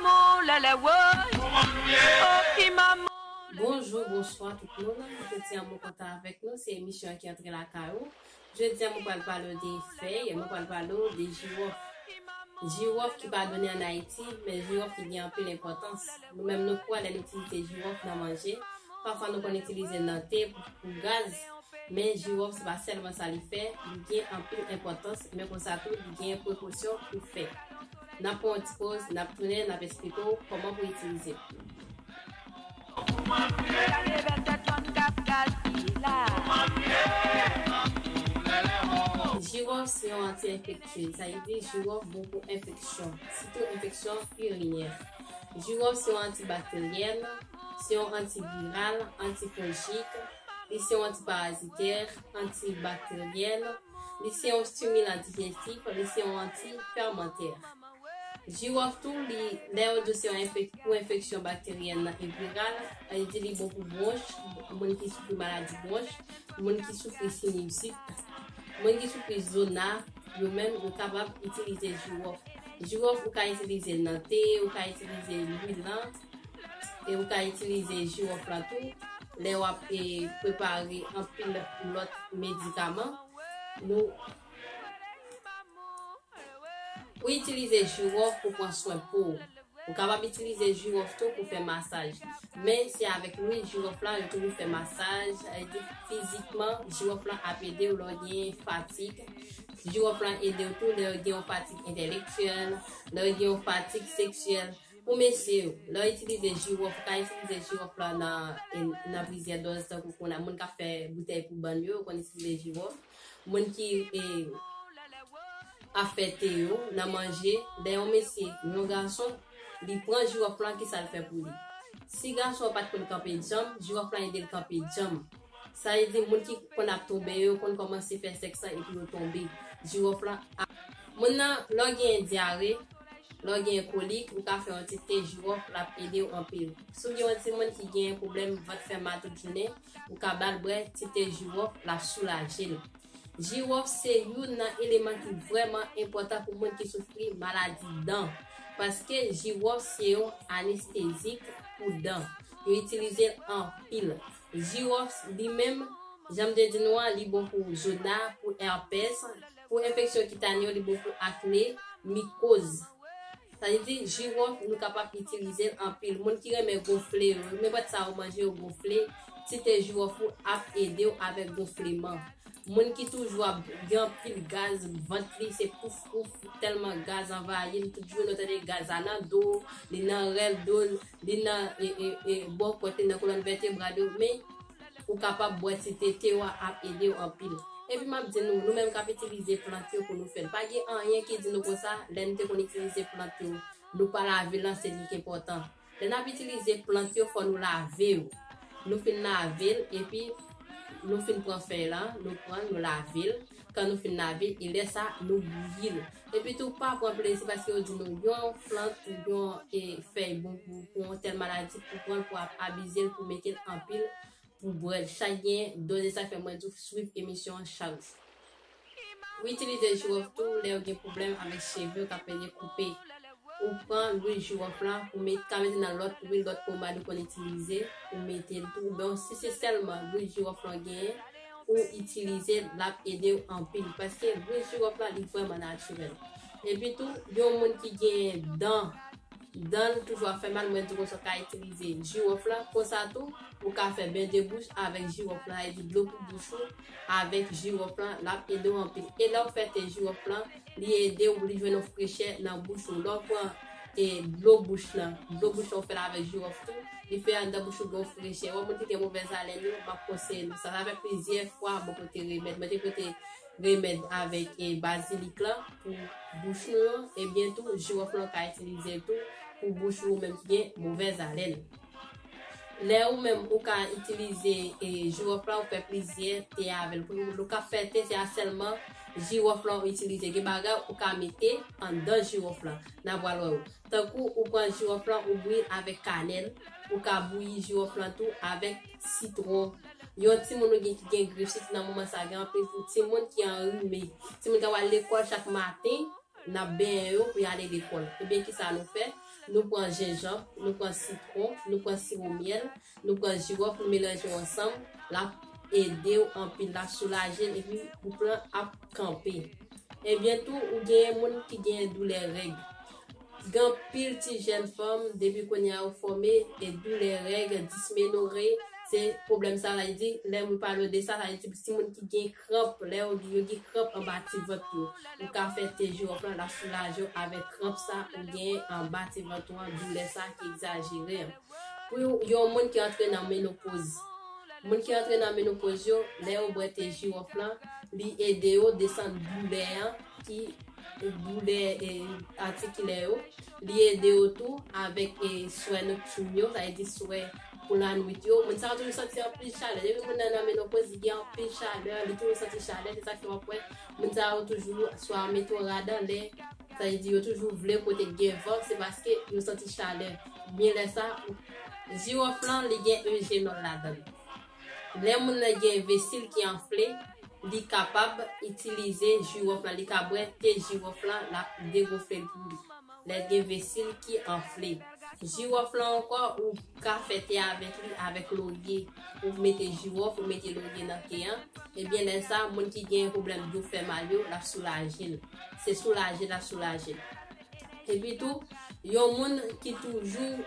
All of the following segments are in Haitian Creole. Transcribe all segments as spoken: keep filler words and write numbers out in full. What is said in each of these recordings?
Maman, lèlè, woy. Oh, ki maman. Bonjou, bonswa tout moun. Jodi a mwen kontan avèk nou. Se emisyon an ki antre lakay ou. Jodi a mwen pral pale w de fèy, mwen pral pale w de jiwòf. Jiwòf ki pa donnen ann Ayiti, men jiwòf ki gen anpil enpòtans. Nou menm nou kwè lè n itilize jiwòf nan manje. Pafwa nou konn itilize l nan te pou, pou gaz, men jiwòf se pa sèlman sa li fè, li gen anpil enpòtans, men konsa tou li gen prekosyon pou fè. N ap pran yon ti poz, n ap tounen, n ap eksplike w kòman pou itilize l. Jiwòf se yon anti-enfektyez, sa vle di jiwòf bon pou enfeksyon, sitou enfeksyon irinè. Jiwòf se yon antibakteryèn, se yon antiviral, antifonjik, li se yon antiparazitè, antibakteryèn, li se yon stimilan dijestif, li se yon antifèmantè. Jiwòf tou, li, lè yo di w se yon enfek-, pou enfeksyon bakteryèn nan e viral, sa vle di li bon pou bwonch, moun ki soufri maladi bwonch, moun ki soufri sinizit, moun ki soufri zona, yo menm, yo kapab itilize jiwòf. Jiwòf, ou ka itilize l nan te, ou ka itilize lwil lan, e ou ka itilize jiwòf lan tou, lè w ap, e, prepare anpil lòt medikaman. Nou, ou itilize jiwòf pou pran swen po w. Ou kapab itilize jiwòf tou pou fè masaj. Men se avèk lwil jiwòf la, yo toujou fè masaj. Sa vle di fizikman, jiwòf la ap ede w lè w gen fatig. Jiwòf la ede w tou lè w gen yon fatig entèlektyèl, lè w gen yon fatig seksyèl. Pou mesye yo, lè w itilize jiwòf, ou ka itilize jiwòf la nan, nan plizyè dòz, tankou kounye a moun k ap fè boutèy pou bann yo, yo konn itilize jiwòf. Moun ki, e, ap fè te yo nan manje, lè yon mesye, yon gason, li pran jiwòf lan, kisa l fè pou li? Si gason an pa t konn kanpe djanm, jiwòf lan ede l kanpe djanm. Sa vle di moun ki konn ap tonbe yo, konn kòmanse fè sèks lan epi yo tonbe. Jiwòf lan ap. Moun nan, lè w gen dyare, lè w gen kolik, ou ka fè yon ti te jiwòf, l ap ede w anpil. Si w gen yon timoun ki gen pwoblèm vant fè mal tout jounen, ou ka ba l bwè ti te jiwòf, l ap soulaje l. Jiwòf se youn nan eleman ki vrèman enpòtan pou moun ki soufri maladi dan, paske jiwòf se yon anestezik pou dan. Yo itilize l anpil. Jiwòf li menm, jan m te di nou an, li bon pou zona, pou èpès, pou enfeksyon kitane yo, li bon pou akne, mikoz. Sa vle di, jiwòf, nou kapab itilize l anpil. Moun ki renmen gonfle yo, nenpòt sa yo manje yo gonfle, ti te jiwòf ou ap ede w avèk gonfleman. Moun ki toujou ap gen anpil gaz, vant li se pouf pouf, tèlman gaz anvayi l, tout jounen w tande gaz la nan do, li nan rèl do l, li nan, e, e, e, bò kòt li, nan kolòn vètebral yo, men ou kapab bwè ti te, te w a ap ede w anpil. Epi m ap di nou, nou menm k ap itilize plant yo pou nou fè l, pa gen anyen ki di nou konsa, lè n te konn itilize plant yo, nou pa lave l, se li ki enpòtan. Lè n ap itilize plant yo, fò nou lave yo. Nou fin lave l, epi nou fin pran fèy lan, nou pran l, nou lave l. Kan nou fin lave l, e lè sa, nou bouyi l. Epi tou, pa pran plezi paske yo di nou yon plant, yon, e, fèy bon pou, pou yon tèl maladi, pou pran l, pou ap abize l, pou mete l anpil, pou bwè l. Chak gen dòz, e sa fè mwen di w swiv emisyon an chak jou. Ou itilize jiwòf tou lè w gen pwoblèm avèk cheve w k ap pèdi koupe. Ou pran lwil jiwòf la, ou met, ka mete nan lòt lwil, lòt pomad ou konn itilize, ou mete l tou. Oubyen si se sèlman lwil jiwòf la w genyen, ou itilize l, l ap ede w anpil. Paske lwil jiwòf la, li vrèman natirèl. Epi tou, yon moun ki gen dan, dan l toujou ap fè mal, mwen di w konsa w ka itilize jiwòf la. Konsa tou, ou ka fè ben de bouch avèk jiwòf la, e di dlo pou bouch ou avèk jiwòf la, l ap ede w anpil. E lè w fè te jiwòf la, li ede w, li jwenn yon frechè nan bouch ou. Lè w pran, e, dlo bouch lan, dlo bouch lan ou fè l avèk jiwòf tou, li fè anndan bouch ou gen yon frechè. Wè moun ki gen movèz alèn yo, m ap konseye nou sa. Sa fè plizyè fwa mwen pote remèd. Mwen te pote remèd avèk, e, bazilik lan pou bouch nou yo, ebyen tou, jiwòf lan ou ka itilize l tou pou bouch ou menm ki gen movèz alèn. Lè ou menm ou ka itilize, e, jiwòf lan, ou fè plizyè te avè l. Pou nou ka fè te, se a sèlman jiwòf lan ou itilize. Gen bagay ou ka mete anndan jiwòf lan. N a pral wè yo. Tankou ou pran jiwòf lan, ou bouyi l avèk kanèl, ou ka bouyi jiwòf lan tou avèk sitwon. Yon timoun ou gen ki gen grip, sitou nan moman sa, gen anpil pou timoun ki anrime. Timoun k ap al lekòl chak maten, n ap benyen yo pou y ale lekòl. Ebyen, kisa nou fè? Nou pran jenjanm, nou pran sitwon, nou pran siwo myèl, nou pran jiwòf, nou melanje yo ansanm, l ap ede w anpil, l ap soulaje l, epi gwoup lan ap kanpe. Ebyen tou, ou genyen moun ki genyen doulè règ. Gen anpil ti jèn fanm, depi kounye a yo fòme, e doulè règ, dismenore, se pwoblèm sa, sa vle di, lè mwen pale de sa, sa vle di timoun ki gen kranp, lè yo, yo gen kranp anba ti vant yo. Ou ka fè te jiwòf lan, l ap soulaje w avèk kranp sa ou gen anba ti vant ou an, doulè sa ki egzajere an. Pou yon moun ki antre nan menopoz. Moun ki antre nan menopoz yo, lè yo bwè te jiwòf lan, li ede yo desann doulè an, ki doulè e, atikilè yo. Li ede yo tou avèk e, swè noktin yo, sa vle di swè pou lannwit yo. Moun sa yo toujou santi anpil chalè. Depi moun nan nan menopoz, li gen anpil chalè, li toujou santi chalè, se sa k fè w ap wè moun sa yo toujou swa mete w rad anlè, sa vle di yo toujou vle kote k gen van, se paske yo santi chalè. Byen lè sa, jiwòf lan, li gen ejenòl ladan l. Lè moun nan gen vesil ki anfle, li kapab itilize jiwòf lan, li ka bwè te jiwòf lan, l ap degonfle l pou li. Lè l gen vesil ki anfle. Jiwòf lan ankò, ou ka fè te avèk li, avèk lorye. Ou mete jiwòf, ou mete lorye nan te an. Ebyen, lè sa, moun ki gen pwoblèm do fè mal yo, l ap soulaje l. Se soulaje l ap soulaje l. Epi tou, yon moun ki toujou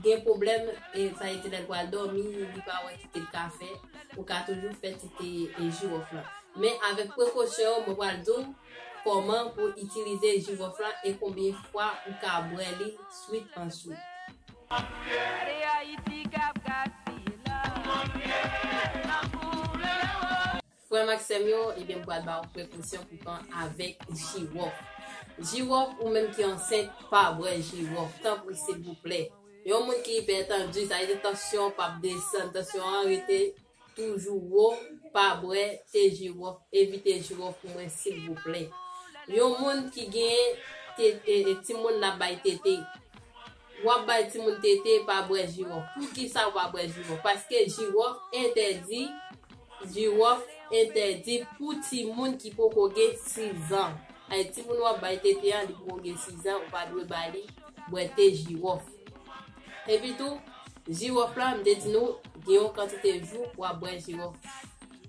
gen pwoblèm, e, sa vle di lè l pral dòmi, li pa wè ki te l ka fè, ou ka toujou fè ti te, e, jiwòf lan. Men avèk prekosyon yo, mwen pral di w kòman pou itilize jiwòf lan e konbyen fwa ou ka bwè li swit an swit. Frè m ak sè m yo, ebyen, m pral ba w prekosyon pou pran avèk jiwòf. Jiwòf, ou menm ki ansent, pa bwè jiwòf, tanpri, silvouplè. Yon moun ki ipètann, sa vle di tansyon p ap desann, tansyon an rete toujou wo, pa bwè te jiwòf, evite jiwòf pou mwen, silvouplè. Yon moun ki gen te, e, e, timoun l ap bay tete, w ap bay timoun tete, pa bwè jiwòf. Poukisa w pa bwè jiwòf? Paske jiwòf entèdi, jiwòf entèdi pou timoun ki poko gen sis an. Ay, timoun w ap bay tete an, li poko gen sis an, ou pa dwe ba li bwè te jiwòf. Epi tou, jiwòf la, m te di nou, gen yon kantite jou pou w ap bwè jiwòf.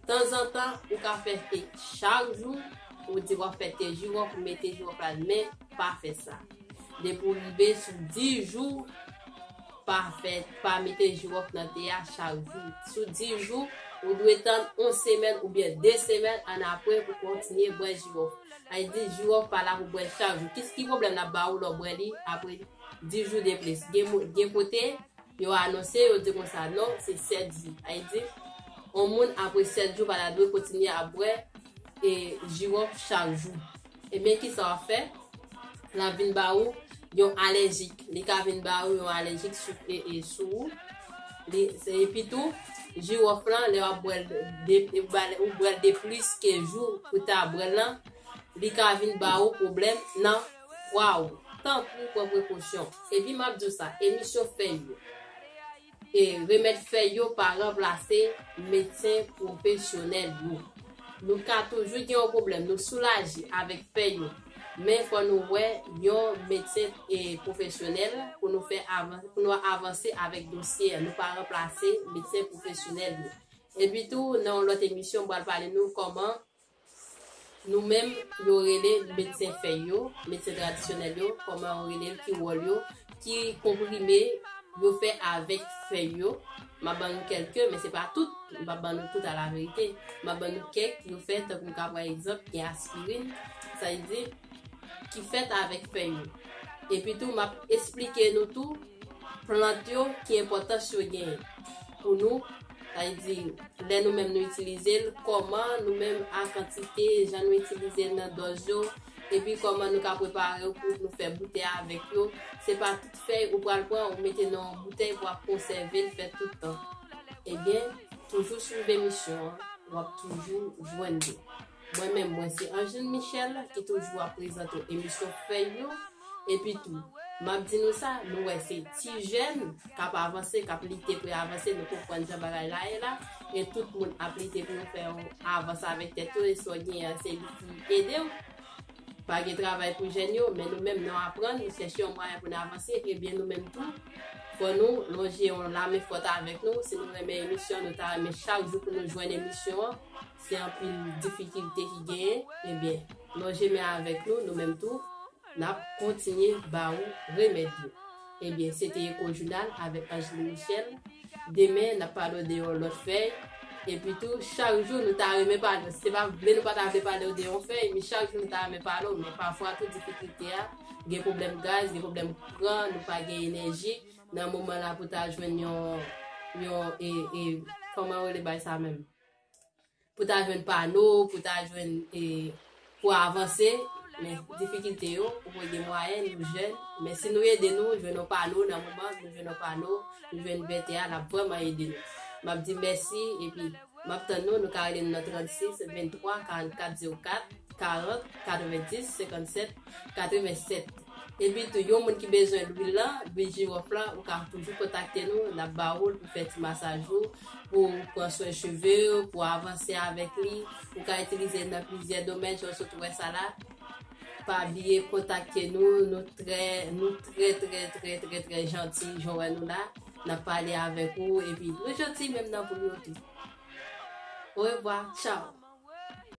Tanzantan, ou ka fè te chak jou, ou di w ap fè te jiwòf, ou mete jiwòf la, men pa fè sa. Depi w rive sou dis jou, pa fè, pa mete jiwòf nan te a chak jou. Sou dis jou, ou dwe tann yon semèn oubyen de semèn annapre pou kontinye bwè jiwòf. Sa vle di jiwòf pa la pou bwè chak jou. Kis ki pwoblèm l ap ba ou lè w bwè li apre dis jou de plis? Gen mo-, gen kote, yo anonse, yo di konsa, non, se sèt jou. Sa vle di, yon moun apre sèt jou pa ta dwe kontinye ap bwè e jiwòf chak jou. Ebyen, kisa w ap fè? L ap vin ba ou yon alèjik. Li ka vin ba ou yon alèjik sou, e, e, sou ou. Li, se, epi tou, jiwòf lan, lè w ap bwè l de, ou ba, ou bwè l de plis ke jou ou ta bwè l lan, li ka vin ba ou pwoblèm nan fwa ou. Tanpri, pran prekosyon. Epi, m ap di w sa, emisyon fèy yo, e, remèd fèy yo pa ranplase medsen pwofesyonèl yo. Nou ka toujou gen yon pwoblèm, nou soulaje avèk fèy yo. Men fò nou wè yon medsen, e, pwofesyonèl pou nou fè avan-, pou nou avanse avèk dosye a. Nou pa ranplase medsen pwofesyonèl yo. Epi tou, nan yon lòt emisyon, m pral pale nou kòman nou menm yo rele medsen fèy yo, medsen tradisyonèl yo, kòman yo rele l, ki wòl yo, ki konprime yo fè avèk fèy yo. M ap ban nou kèlke, men se pa tout. M p ap ban nou tout a la verite. M ap ban nou kèk yo fè, tankou m ka pran egzanp, gen aspirin, sa vle di, ki fèt avèk fèy yo. Epi tou, m ap esplike nou tou plant yo, ki enpòtans yo genyen pou nou, sa vle di, lè nou menm nou itilize l, kòman nou menm a kantite, jan nou itilize l nan dòz yo, epi kòman nou ka prepare yo pou nou fè boutèy avèk yo. Se pa tout fèy ou pral pran, ou mete nan yon boutèy pou w ap konsève l, fè tout tan. Ebyen, toujou swiv emisyon an, w ap toujou jwenn li. Mwen menm, mwen se Angeline Michel ki toujou ap prezante w emisyon fèy yo. Epi tou, m ap di nou sa, nou wè se ti jèn k ap avanse, k ap lite pou y avanse, nou konprann jan bagay la ye la, e tout moun ap lite pou yo fè yon avanse avèk tèt yo, e sa w genyen an, se li ki ede w. Pa gen travay pou jèn yo, men nou menm nou aprann, nou chèche yon mwayen pou nou avanse, ebyen nou menm tou, fò nou lonje yon lamen fòt avèk nou. Si nou renmen emisyon, nou ta renmen chak jou pou nou jwenn emisyon an. Se anpil difikilte ki genyen, ebyen, lonje men avèk nou, nou menm tou, n ap kontinye ba ou remèd yo. Ebyen, se te Eko Jounal avèk Angeline Michel. Demen, n ap pale w de yon lòt fèy. Epi tou, chak jou nou ta renmen pale w. Se pa vle nou pa ta vle pale w de yon fèy, men chak jou nou ta renmen pale w. Men pafwa, tout difikilte a, gen pwoblèm gaz, gen pwoblèm kouran, nou pa gen enèji. Nan moman la pou ta jwenn yon, yon, e, e, kòman yo rele bay sa menm? Pou ta jwenn pano, pou ta jwenn, e, pou avanse, men difikilte yo, ou poko gen mwayen, nou jèn. Men si nou ede nou, jwenn yon pano nan moman, nou jwenn yon pano, nou jwenn vètè a, l ap vrèman ede nou. M ap di mèsi, epi m ap tann nou, nou ka rele nou nan trannsis venntwa karannkat zewo kat, karant katrevenndis senkannsèt katrevennsèt. Epi tou, yon moun ki bezwen lwil lan, lwil jiwòf lan, ou ka toujou kontakte nou, n ap ba ou l pou fè ti masaj ou, pou pran swen cheve w, pou avanse avèk li. Ou ka itilize l nan plizyè domèn, jan w sot wè sa la. Pa bliye kontakte nou, nou trè, nou trè, trè, trè, trè, trè janti, jan w wè nou la. N ap pale avèk ou, epi nou janti menm nan pou nou tou. Orevwa, tchaw.